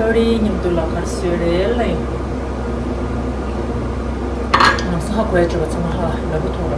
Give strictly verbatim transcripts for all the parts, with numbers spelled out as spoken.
ཨ་རི་མཉམ་དུ་ལ་གར་སོས་རེད་ལ་ཡིན། ང་ཚོ་ཧ་གོ་ཡ་ཆོག་པ་ཚང་མ་ཧ་ལབ་པོ་ཐོག་ལ།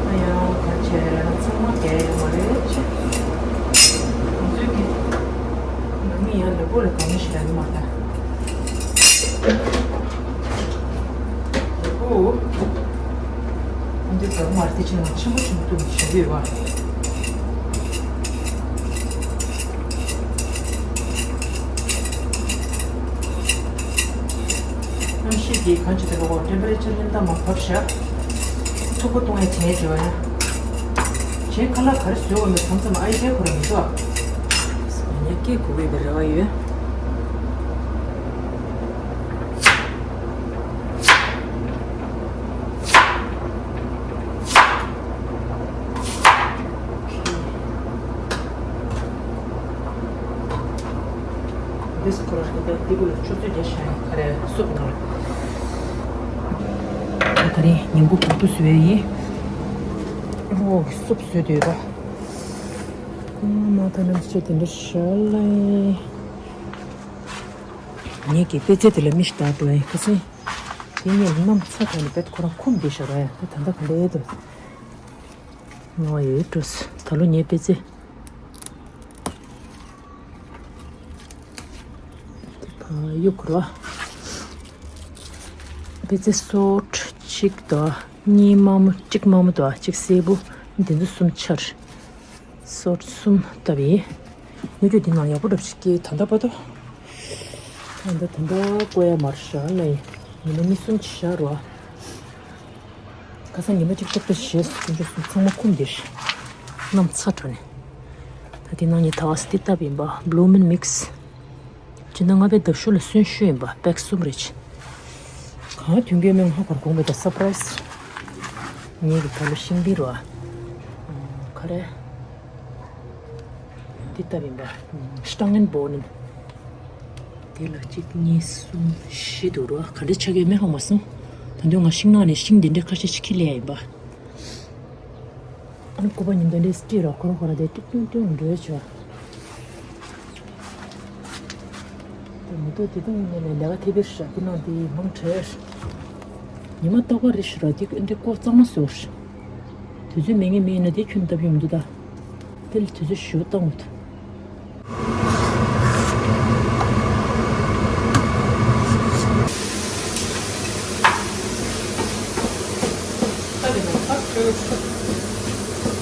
ཨ་ཡ་གར་བྱས་རེད་ལ་ཚང་མ་བསྡད་ཡོད་མ་རེད་ཅེ། ང་ཚོའི་གི་ནང་མི་ཡང་ལབ་པོ་ལ་གང་ཞིག་ལ་ཡོད་མ་ད། ལབ་པོ། ཨ་འདི་ལབ་པོ་མ་རེད་དེ་ཆེ་ན་ཆེན་པོ་ཆེན་པོ་ཏུ་བྱེད་དུས་བ། གནམ་གཤིས་འདི་གང་ཅི་ལྟར་འོ་ཊེམ་པ་རེ་ཅར་ལེན་ད་མ་བབས་ཤག་ཐུག་པ་གཏོང་ཡ་བྱས་བྱས་བ་ཡ། གཞན་ཁ་ལག་ག་རེ་བཟོས་བ་མེད་མཚམས་མཚམས་ཨའི་ཅའི་ཁོ་རང་མི་འདུག་ཨ། ངས་སྐད་གོ་བའི་རེ་བ་ཡོད། འདི་སྐོར་ར་ཤི་ད་ཏི་གུ་ལ་ཆུ་ཚོད་བརྒྱ་ཤ་ཡང་ག་རེ་སུབ་ནང་། ད་རིང་ཉིན་གུང་གོག་ཏུ་བཟོས་ཡིན། ཨོ་སུབ་བཟོས་དུས་ར། ཨ་མ་ད་ནམ་ཆེ་དེ་འདྲ་ཤ་ལ་ཡིན། ངེད་ཀྱི་པེ་ཙེ་དེ་ལ་མི་ཞིག་བཏགས་འགྲོ་ཡིན་ཁ་སང་། དེ་ངས་གནམ་ཚ་དྲགས་ནས་པེ་ཁོ་རང་ཁུམ་བསྡད་ཤག་ར་ཡ་ད་ད་ལྟ་ག་འདྲ་ཡོད་དོ། ང་ཡོད་འགྲོ་སི་ད་ལོ་ངའི་པེ་ཙེ། དེ་ཕ་གཡུག་རོ། པེ་ཙེ་སོ་ཊི་གཅིག་དང་གཉིས་དམར་མོ་གཅིག་དམར་མོ་དང་གཅིག་སེར་པོ་འདི་ཚོ་གསུམ་ཆར། སོ་ཊི་གསུམ་ལྟ་བུའི། ངས་ཀྱང་འདི་ནང་ཡག་པོ་འདྲ་པོ་ཞིག་སྐྱེས་ད་ལྟ་བར་དུ། ད་ལྟ་ད་ལྟ་བཀོད་ཡ་མར་བཞག་ལ་ཡིན། ཉི་མ་གཉིས་གསུམ་ཅིག་བཞག་རོགས། ཁ་སང་ཉི་མ་གཅིག་ཏོག་ཏོག་བཞེས་སུ་ཀུན་སྤྱོད་སུ་ཚང་མ་ཁུམ་སྟེ། གནམ་ཚ་དྲགས་ནས། ད་དེ་ནང་ངས་ད་བ་སི་ཏི་བཏབ་ཡིན་པ་བྷུ་ལུ་མིན་མིག་སི། སྤྱིར་ན་ང་པའི་འདབ་ཤོག་ལ་སོན་ཤོས་ཡིན་པ་པེག་གསུམ་རེད། གང་ཐོན་གྱི་མེད་ང་ཧ་གར་དགོངས་པའི་ད་སར་པ་རའི་སི། ངེད་ཀྱི་ད་ལོ་ཤིང་པི་རོ། ག་རེ། འདི་ལྟ་བུ་ཡིན་པ། སྟང་ངན་པོ་ནི། དེ་ལ་གཅིག་གཉིས་གསུམ་བཞི་འདུག་རོ། ག་འདྲ་ཆགས་ཀྱི་མེད་ཧ་མ་སོང་། ད་དུང་ང་ཤིང་ནགས་ནས་ཤིང་འདི་འདྲ་ཁ་ཤས་ཤིག་ཁྱེར་སླེབས་ཡ་ཡིན་པ། ཨ་ནི་སྐུ་པ་ཉིན་ལྡན་འདྲའི་སྤྲེལ་ར་ཁོ་རང་ཁོ་རང་དེ་ཏུག་ཏུག་ཏུག་འགྲོས་བྱོས། དེ་མི་འདུག་དེ་དུང་ངས་ནས་ལས་ཀ་ཐེབས་པའི་ཤ་དེ་ནང་དེ་མང་དྲགས། ཉི་མ་རྟག་པར་རེ་ཞིག་ར་དེ་འདི་ཀོ་གཙང་མ་བཟོས། དུས་ཚོད་མེད་ངེས་མེད་ན་དེ་ཁྱོན་བཏབ་ཡོང་འདུག་ད། དེ་ལ་དུས་ཚོད་ཞུ་བཏང་འོང་།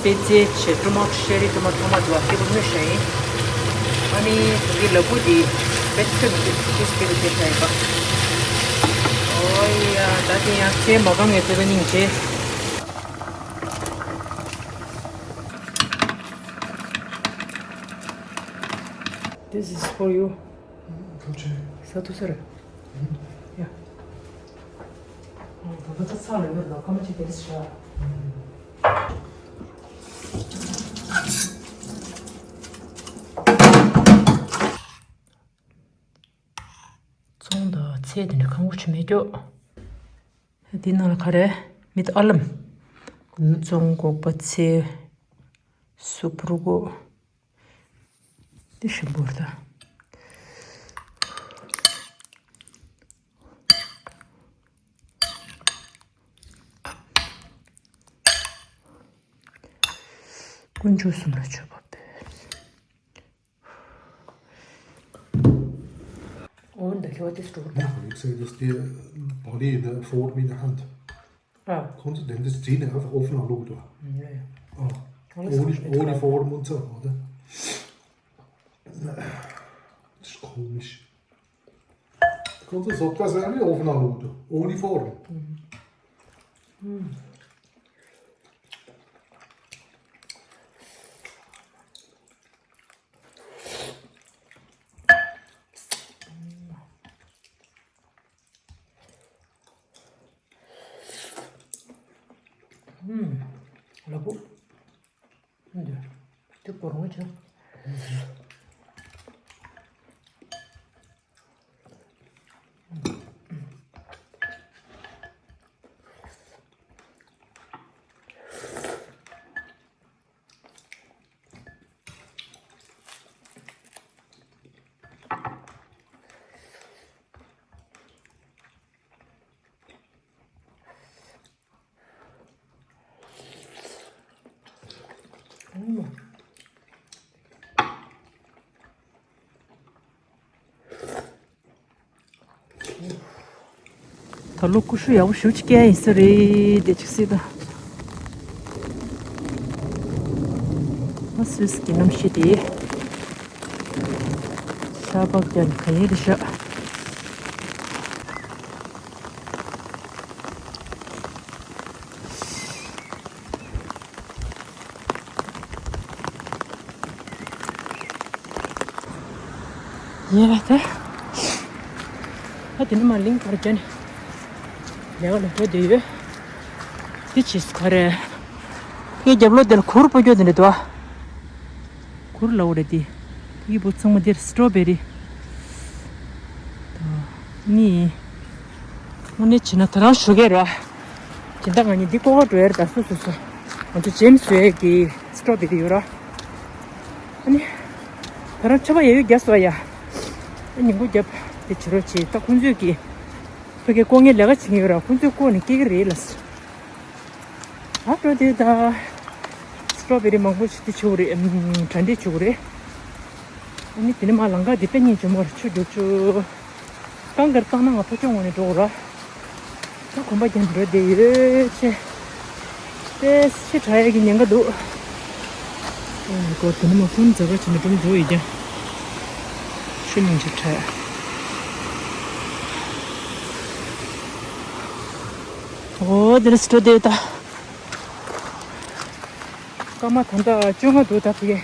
པེ་ཙེ་བྱས་ཊོ་མ་ཊོ་ཤེ་རི་ཊོ་མ་ཊོ་མ་དུ་བ་སྐྱེ་བོ་སྨོས་ཤ་ཡིན། ཨ་ནི་དེ་གི་ལ་ཕུག་དེ་པེ་ཙེ་མི་འདུག་ཏིས་སྐྱེ་བོ་སྐྱེ་ཤ་ཡིན་པ། ཨོ་ཡ་ད་དེ་ཡང་ཚེ་མ་གང་ངེས་ཚེ་བ་སྙིང་རྗེ། This is for you. Okay. ས་ཐུ་ས་ར། ཡ། ད་ལྟ་ཚ་ལ་ཡོད་ལ་ཁ་མ་ཆེ་དེ་རེད་ཤག་ཚོང་དང་ཚལ་དེ་འདྲ་ཁང་བུ་ཆུ་མེད་ཀྱོག་འདི་ནང་ལ་ག་རེ། མིད་ཨ་ལམ། ཚོང་སྒོག་པ་ཚལ། སུབ་རུ་གོ་འདི་ཞིམ་པོ་རེད་ད། དཀོན་མཆོག་གསུམ་ལ་མཆོད་པ་འབུལ། འོ་འདི་ཁྱོད་དེ་སྤྲོ་ད། Nein, ich sehe, dass die Body in der Form in der Hand. ཨ། ཁོང་ཚོ་དེ་འདྲ་བྱས་ནས་ཨ་ཨོ་ཕན་ལ་བླུགས་འདུག་ཨ། ཡ་ཡ། ཨ། Ohne, ohne Form und so, oder? Das ist komisch. Kannst du so etwas sagen wie Ofen anrufen? Ohne Form. Mhm. Mhm. ལ་ཕུག་འདི་འདི་གོ་རུང་ཆ། ད་ལོ་ཀུ་ཤུ་ཡག་པོ་ཞེ་པོ་ཅིག་སྐྱེ་ཡ་ཡིན་ས་རེད་དེ་ཅིག་སྲིད་ད། ཨ་སུད་སི་གི་གནམ་གཤིས་དེ། ཤ་པགས་ཀྱང་ག་ཡེ་རེད་ཤག་ཡེ་ར་ད། ཨ་དེ་ནི་མ་གླིང་བར་རྒྱ་ནི། ལས་ཀ་ལ་འགྲོ་བསྡད་ཡོད། དེ་ཅིས་ག་རེ། ངའི་རྒྱབ་ལོགས་དེ་ལ་གུར་སྤོ་རྒྱུ་དེ་འདྲ་འདུག་ཨ། གུར་ལ་འོ་རེད་དེ། ཕ་གི་བུ་ཚང་མ་འདིར་སི་ཊོ་བེ་རི། ད་ནི། དངོས་གནས་བྱས་ན་ད་རང་ཞོགས་ཀས་ར། སྦྱིན་བདག་ང་གཉིས་འདི་ཀོ་ཀ་འགྲོ་ཡར་ད་སོ་སོ་སོ། ང་ཚོ་ཇེམ་སི་བཟོ་ཡས་ཀྱི་སི་ཊོ་བེ་རི་ཡོད་ར། ཨ་ནི། ད་རང་ཆར་པ་ཡ་ཡོ་རྒྱག་སོ་ཡ། ཨ་ཉིན་གུང་རྒྱབ་དེ་བྱེད་རོགས་བྱེད་ད་ཁོང་ཚོས་ཀྱི། ཕ་གི་ཀོ་ངའི་ལས་ཀ་བྱེད་ཀྱི་ཡོད་ར་ཁོང་ཚོས་ཀོ་ནས་སྐྱེ་གི་རེད་ལ། ཨ་སྤྲོ་དེ་ད། སི་ཊོ་བེ་རི་མང་པོ་ཞིག་དེ་བྱུག་རེད། ཨམ། གྲ་སྒྲིག་བྱུག་རེད། ཨ་ནི་དེ་ནས་མ་ལང་ཀ་དེ་པད་སྙིང་རྗེ་མོར་ཆུ་རྒྱུག་ཆུ། རྐང་གར་བཏང་ན་ང་ཕོ་ཅོག་ངོ་ནས་འགྲོ་ར། ད་གོམ་པ་རྒྱབ་འགྲོ་བསྡད་ཡོད་ཆེ། དེ་ཕྱི་དྲག་ཡས་ཀྱི་ཉེན་ཁ་འདུག་ཨོ་མའི་གོཌ། དེ་ནས་མ་ཁོང་ཛ་ག་བྱས་ནས་འགྲོ་འགྲོ་ཡོད་ཀྱང་། ཤི་མིན་ཅིག་དྲག་ཨོ་དེ་ནས་སི་ཊོ་བེ་རི་ད། སྐར་མ་ད་ལྟ་བཅོ་ལྔ་འདུག་ད་ཕ་གི།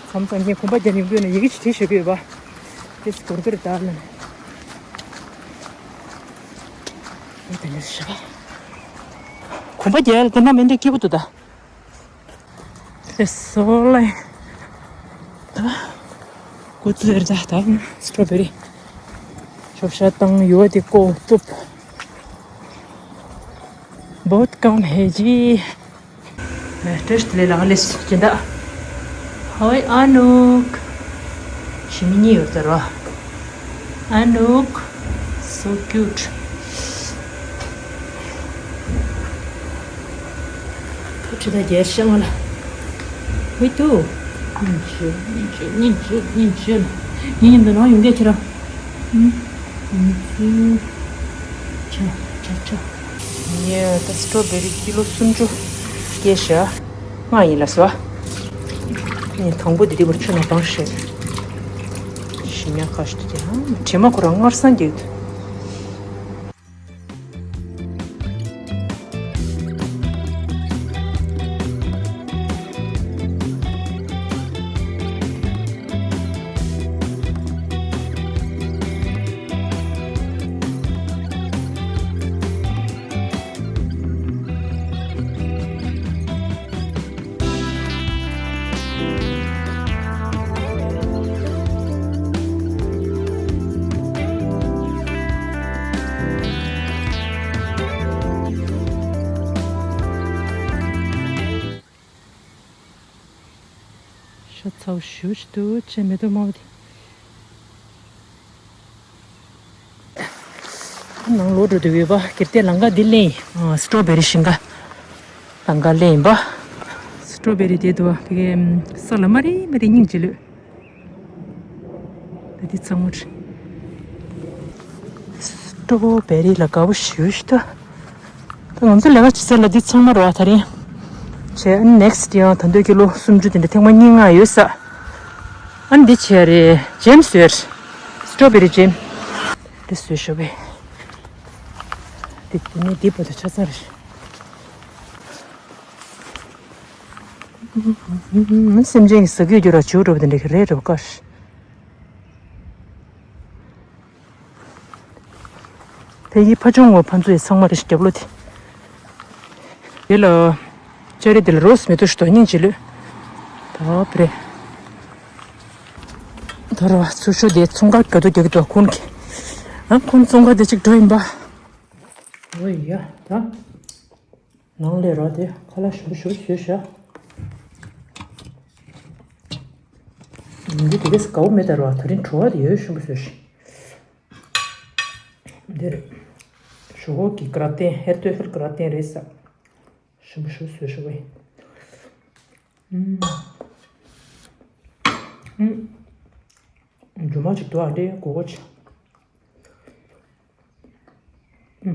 མཚམས་མཚམས་ངས་གོམ་པ་རྒྱབ་ཡོང་གི་ཡོད་ན་ཡི་གེ་ཅིག་བྲིས་ཞོག་གི་ཡོད་པ། དེ་སྐོར་གི་རེད་ད་ལ། དེ་ནས་ཞོག་གོམ་པ་རྒྱབ་ཡ་ལ་དེ་འདྲ་མི་འདྲ་སྐྱིད་པོ་འདུག་ད། དེ་སོ་ལ། ད། ཀུ་ཙི་རེད་ད་ད་སི་ཊོ་བེ་རི། ཤོབ་ཤ་དང་ཡུ་བ་དེ་ཀོ་བཙུབ། बहुत कम है जी། བཀྲ་ཤིས་བདེ་ལེགས། ལགས་ལེས་སྦྱིན་བདག་ཧོའི་ཨ་ནུག་ཞི་མི་གཉིས་ཡོད་ཟེར་བ། ཨ་ནུག so cute། ཁ་ཁྲི་ད་རྒྱལ་ཤ་མ་ལ། ཧུད་དུ། ཉིན་བཅུ་ཉིན་བཅུ་ཉིན་བཅུ་ཉིན་བཅུ། ཉིན་ཉིན་དུ་ནང་ཡོང་གལ་ཁྱེད་རང་། ཉིན་བཅུ། ཆ་ཆ་ཆ། ངས་ད་སི་ཊོ་བེ་རི་ཀི་ལོ་སུམ་ཅུ་སྐྱེས་ཤག་ང་ཡིན་ལ་སོ། ངས་དང་པོ་དེ་དེ་བར་ཆུ་ནང་བཏང་ཤེས། ཞི་མྱ་ཁ་ཤི་དེ་ཧ་དྲི་མ་ཁོ་རང་སྔར་སང་རྒྱུད། ཤ་ཚ་བོ་ཞེ་པོ་ཅིག་འདུག་ཅེས་མེ་ཏོག་དམར་པོ་དེ། ནང་ལོག་འགྲོ་འདོད་ཡོད་པ། གལ་ཏེ་ལམ་ཁ་འདི་ལེན་ཡིན། ཨ། སི་ཊོ་བེ་རི་ཞིང་ཁ། ལམ་ཁ་ལེན་ཡིན་པ། སི་ཊོ་བེ་རི་དེ་འདུག་པ། ཕ་གི་ས་ལ་མ་རེད་མ་རེད་སྙིང་རྗེ་ལོས། ད་འདི་ཚང་མ་རེད། སི་ཊོ་བེ་རི་ལ་དགའ་པོ་ཞེ་པོ་ཞིག་འདུག་ད་ང་ཚོ་ལས་ཀ་བྱེད་ས་ལ་འདི་ཚང་མ་རེད་པ། ད་རིང་བྱས། ཨ་ནི་ནེག་སི་ཊི་ཡང་ད་དུང་ཀི་ལོ་སུམ་ཅུ་དེ་འདྲ་ཐེངས་མ་གཉིས་ལྔ་ཡོད་ས། ཨ་ནི་འདི་བྱས་རེད། ཇེམ་སི་ཡོད་རེད། སི་ཊོ་བེ་རི་ཇེམ། འདི་བཟོས་ཤོག་པས། འདི་འདི་ནས་འདི་བར་དུ་ཆ་ཚང་རེད། སེམས་ཅན་གྱི་ཟ་གི་རྒྱུ་ར་བྱིའུ་འགྲོ་བ་དེ་འདྲ་གི་རེད་རེད་པ་ཀ་ཤི། ཕ་གི་ཕ་ཆུང་ངོ་ཕ་ཚོ་ཡི་ཚང་མ་རེད་ཤག་རྒྱབ་ལོགས་དེ། དེ་ལ། ཅ་རི་དེ་ལ་རོ་སི་མེ་ཏོག་ཞིག་དོ་སྙིང་རྗེ་ལོས། ད་པ་རེད། ད་ར་བ་ཚུར་ཤོག་དེ་ཚོང་ཁང་ག་དུ་རྒྱག་གི་འདུག་ཁོང་གི། ཨ་ཁོང་ཚོང་ཁང་དེ་གཅིག་འགྲོ་ཡིན་པ། ཨོ་ཡ་ད། ནང་ལས་ར་དེ་ཁ་ལག་ཞིམ་པོ་ཞིམ་པོ་བཟོས་ཤག་འདི་དེ་གས་དགའ་བོ་མེད་ད་ར་བ། ད་རིང་བྲོ་བ་དེ་ཡོད་ཞིམ་པོ་བཟོས་ཤག་འདིར། ཞོག་ཁོག་གི་ག་ར་ཏན་ཧེར་ཏོ་ཧེར་ག་ར་ཏན་རེད་ས། ཞིམ་པོ་ཞིམ་པོ་བཟོས་ཤག་བས། ཨུམ། ཨུམ། རྒྱུ་མ་ཅིག་འདུག་ཨ་འདྲེ་གོ་གོ་ཆ། འདི་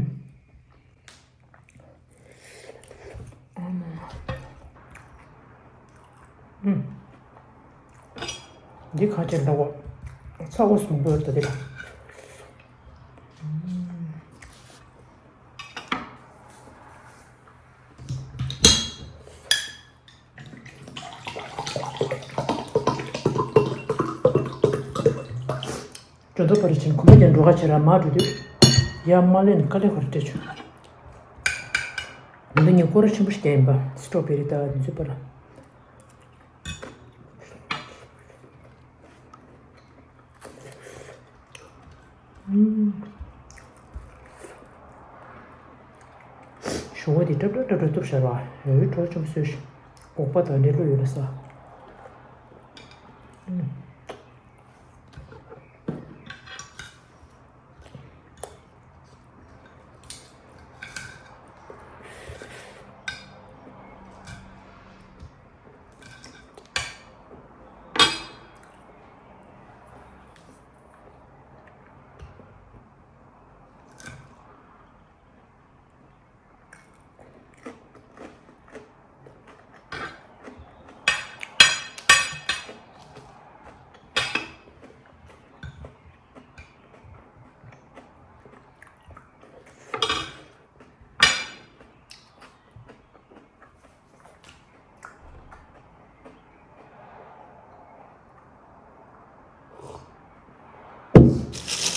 ག་ཅིག་འདྲ་བོ། ཚ་བོ་སུམ་པོ་ཡོད་ད་དེ་ལ། ཇོ་དོ་པར་ཆེན་ཁོ་མོ་ཀྱང་འགྲོ་ག་ཆེ་ར་མ་འགྲོ་དུས། ཡ་མ་ལེན་དཀའ་ལས་ཁར་སྤྲད་བྱུང་། འདི་ཉིད་སྐོར་ཆེན་པོ་ཞིག་ཡིན་པ་སི་ཏྲོ་བེ་རི་ད་འཛུད་པ་ལ། ཞུ་བ་དེ་ཏྲབ་ཏྲབ་ཏྲབ་ཏྲབ་གཏུབ་བཞག་ར། ཡོད་གྲོགས་ཆུང་བཟོས་ཤིག་སྒོག་པ་དང་འབྲས་བུ་ཡོད་ལ་ས།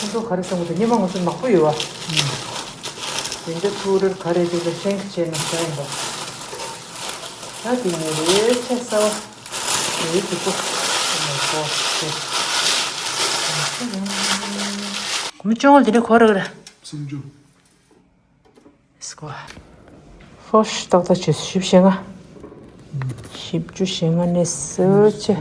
ཁོང་ཚོ་ག་རེ་བསམ་གི་འདུག་སྔོན་མ་ང་ཚོ་ནག་པོ་ཡོད་བ། དེ་འདྲ་ཐུག་རེར་ག་རེ་དེ་ལ་ཤེང་གི་བྱས་ན་ཤ་ཡིན་པ། ད་དེ་ནས་རེད་ཆེ་ས་བ། རེད་དེ་ཚོ། ཁོ་མི་ཅོང་དེ་འདྲ་གོ་རེ་རེ། སུམ་ཅུ། སྐོ། ཧོ་ཤ་ཏག་ཏག་བྱས་བཞི་བཅུ་ཞེ་ལྔ། བཞི་བཅུ་ཞེ་ལྔ་ནས་སུ་ཆེ།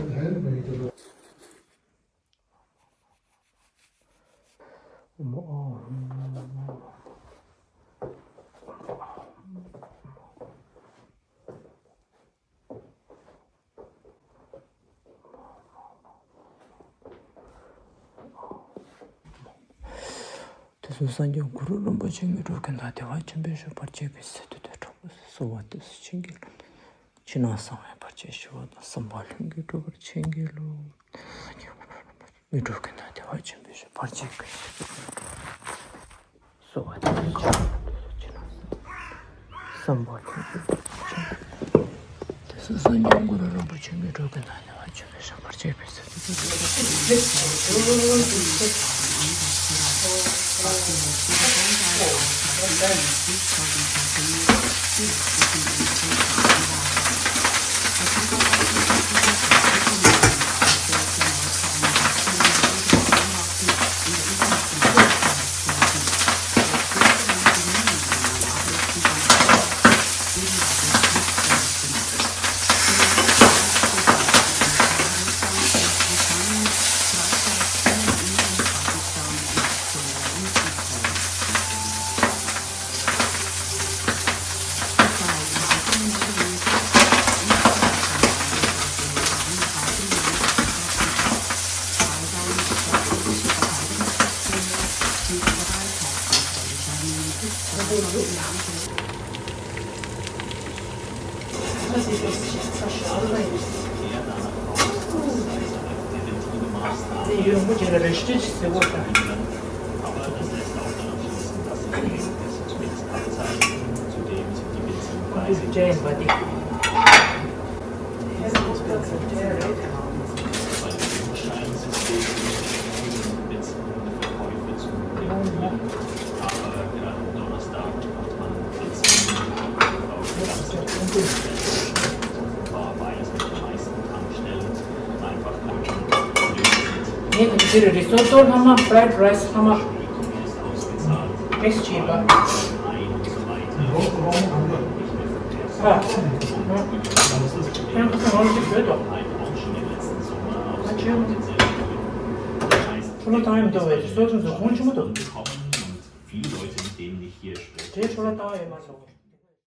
དེ་ཚོ་སངས་རྒྱས་གུ་རུ་རིན་པོ་ཆེ་དངོས་གྲུབ་ཀུན་བདག་བདེ་བ་ཆེན་པོའི་ཞབས་པད་བརྒྱད་པའི་སྲས་བདུད་འདུལ་གྲོགས་པོ་གསོལ་བ་འདེབས་སོ་བྱིན་གྱིས་རློབས། ཕྱི་ནང་གསང་བའི་བར་ཆད་ཞི་བ་དང་། སེམས་དཔའ་ལྷུན་གྱིས་གྲུབ་པར་བྱིན་གྱིས་རློབས། དངོས་གྲུབ་ཀུན་བདག་བདེ་བ་ཆེན་པོའི་ཞབས་པད་བརྒྱད་པའི་སྲས་བདུད་འདུལ་གྲོགས་པོ་གསོལ་བ་འདེབས་སོ་བྱིན་གྱིས་རློབས། སེམས་དཔའ་ལྷུན་གྱིས་གྲུབ་པར་བྱིན་གྱིས་རློབས། དེ་ཚེ་སངས་རྒྱས་གུ་རུ་རིན་པོ་ཆེ་དངོས་གྲུབ་ཀུན་བདག་བདེ་བ་ཆེན་པོའི་ཞབས་པད་བརྒྱད་པའི་སྲས་བདུད་འདུལ་གྲོགས་པོ་ངས་ད་ལྟ་རི་སོ་ཊོ་ལྷག་མ། fried rice ལྷག་མ། mix བྱས་པ། ཨ། ཁྱེད་ཁ་སང་ང་ལ་ཅིག་བཟོས་ཏོ། ཨ་ཅེ། ཕྲུ་གུ་བཏང་ཡོད་མི་འདུག་བས་སོ་སོ་ཚོ་ཁོང་ཆུང་མོ་འདུག་དེ་ཕྲུ་གུ་བཏང་ཡོད་མ་འདུག